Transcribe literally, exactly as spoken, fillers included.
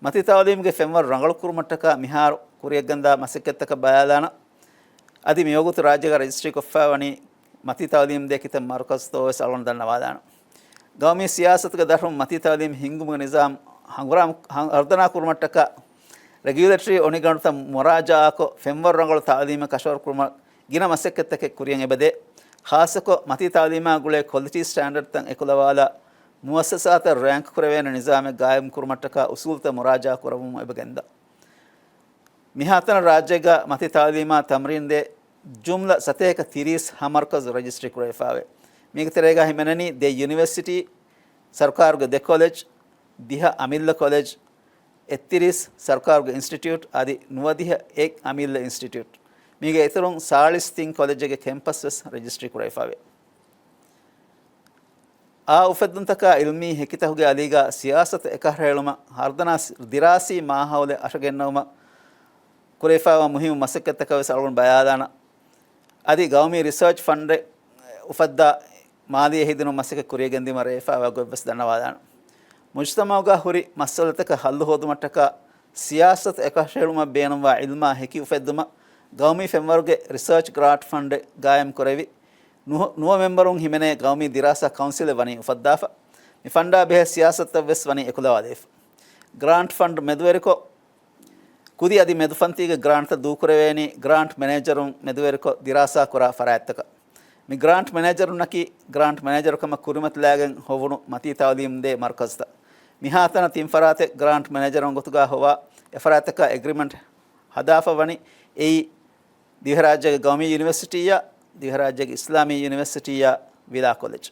މަތީ ތައުލީމުގެ ފެންވަރު ރަނގަޅު ކުރުމަށްޓަކާ މިހާރު ކުރިޔަށްގެންދާ މަސައްކަތްތަކަށް ބަލާލާނަ. އަދި މިވަގުތު ރާއްޖޭގަ ރަޖިސްޓްރީކޮށްފައިވަނީ މަތީ ތައުލީމު ދޭ ކިތައް މަރުކަޒުތޯވެސް އަޅުގަނޑު ދަންނަވާލާނަ. ގައުމީ ސިޔާސަތުގެ ދަށުން މަތީ ތައުލީމު ހިންގުމުގެ ނިޒާމް ހަނގުރާމަ-، ހަ-، ހަރުދަނާ ކުރުމަށްޓަކާ ރެގިއުލޭޓަރީ އޮނިގަނޑުތައް މުރާޖާއާކޮށް، ފެންވަރު ރަނގަޅު ތައުލީމެއް ކަށަވަރު ކުރުމަށް ގިނަ މަސައްކަތްތަކެއް ކުރިޔަށް އެބަދޭ. ޚާއްޞަކޮށް، މަތީ ތައުލީމާ ގުޅޭ ކޮލިޓީ ސްޓޭންޑަޑްތައް އެކުލަވާލާ، މުއައްސަސާތައް ރޭންކް ކުރެވޭނެ ނިޒާމެއް ގާއިމް ކުރުމަށްޓަކާ އުސޫލުތައް މުރާޖާ ކުރަމުން އެބަ ގެންދާ. މިހާތަނަށް ރާއްޖޭގަ މަތީ ތައުލީމާ ތަމްރީން ދޭ ޖުމްލަ ސަތޭކަ ތިރީސް ހަ މަރުކަޒު ރަޖިސްޓްރީ ކުރެވިފައިވޭ. މީގެ ތެރޭގަ ހިމެނެނީ ދެ ޔުނިވަރސިޓީ، ސަރުކާރުގެ ދެ ކޮލެޖް، ދިހަ އަމިއްލަ ކޮލެޖް، އެއްތިރީސް ސަރުކާރުގެ އިންސްޓިޓިއުޓް އަދި ނުވަދިހަ އެއް އަމިއްލަ އިންސްޓިޓިއުޓް. މީގެ އިތުރުން ސާޅީސް ތިން ކޮލެޖެއްގެ ކެމްޕަސް ވެސް ރަޖިސްޓްރީ ކުރެވިފައިވޭ. އާ އުފެއްދުންތަކާ އިލްމީ ހެކިތަކުގެ އަލީގަ ސިޔާސަތު އެކަށައެޅުމަށް ހަރުދަނާ ދިރާސީ މާހައުލެއް އަށަގެންނެވުމަށް ކުރެވިފައިވާ މުހިއްމު މަސައްކަތްތަކަށް ވެސް އަޅުގަނޑު ބަލާލާނަ. އަދި ގައުމީ ރިސާޗް ފަންޑެއް އުފައްދާ މާލީ ހެދިނު މަސައްކަތް ކުރިޔަށް ގެންދިއުމަށް ރޭވިފައިވާ ގޮތް ވެސް ދަންނަވާލާނަ. މުޖްތަމައުގަ ހުރި މައްސަލަތަކަށް ހައްލު ހޯދުމަށްޓަކާ ސިޔާސަތު އެކަށައެޅުމަށް ބޭނުންވާ އިލްމާ ހެކި އުފެއްދުމަށް ގައުމީ ފެންވަރުގެ ރިސާޗް ގްރާންޓް ފަންޑެއް ގާއިމް ކުރެވި، ނުވަ، ނުވަ މެމްބަރުން ހިމެނޭ ގައުމީ ދިރާސާ ކައުންސިލެއް ވަނީ އުފައްދާފަ. މި ފަންޑާ ބެހޭ ސިޔާސަތަށް ވެސް ވަނީ އެކުލަވާލައިފަ. ގްރާންޓް ފަންޑް މެދުވެރިކޮށް، ކުދި އަދި މެދުފަންތީގެ ގްރާންޓްތައް ދޫކުރެވޭނީ ގްރާންޓް މެނޭޖަރުން މެދުވެރިކޮށް ދިރާސާ ކުރާ ފަރާތްތަކަށް. މި ގްރާންޓް މެނޭޖަރުންނަކީ ގްރާންޓް މެނޭޖަރުކަމަށް ކުރިމަތިލާގެން ހޮވުނު މަތީ ތައުލީމު ދޭ މަރުކަޒުތައް. މިހާތަނަށް ތިން ފަރާތެއް ގްރާންޓް މެނޭޖަރުން ގޮތުގަ ހޮވާ، އެފަރާތްތަކާ އެގްރިމެންޓް ހަދާފަ ވަނީ އެއީ ދިވެހިރާއްޖޭގެ ގައުމީ ޔުނިވަރސިޓީއާ، ދިވެހިރާއްޖޭގެ އިސްލާމީ ޔުނިވަރސިޓީއާ، ވިލާ ކޮލެޖް.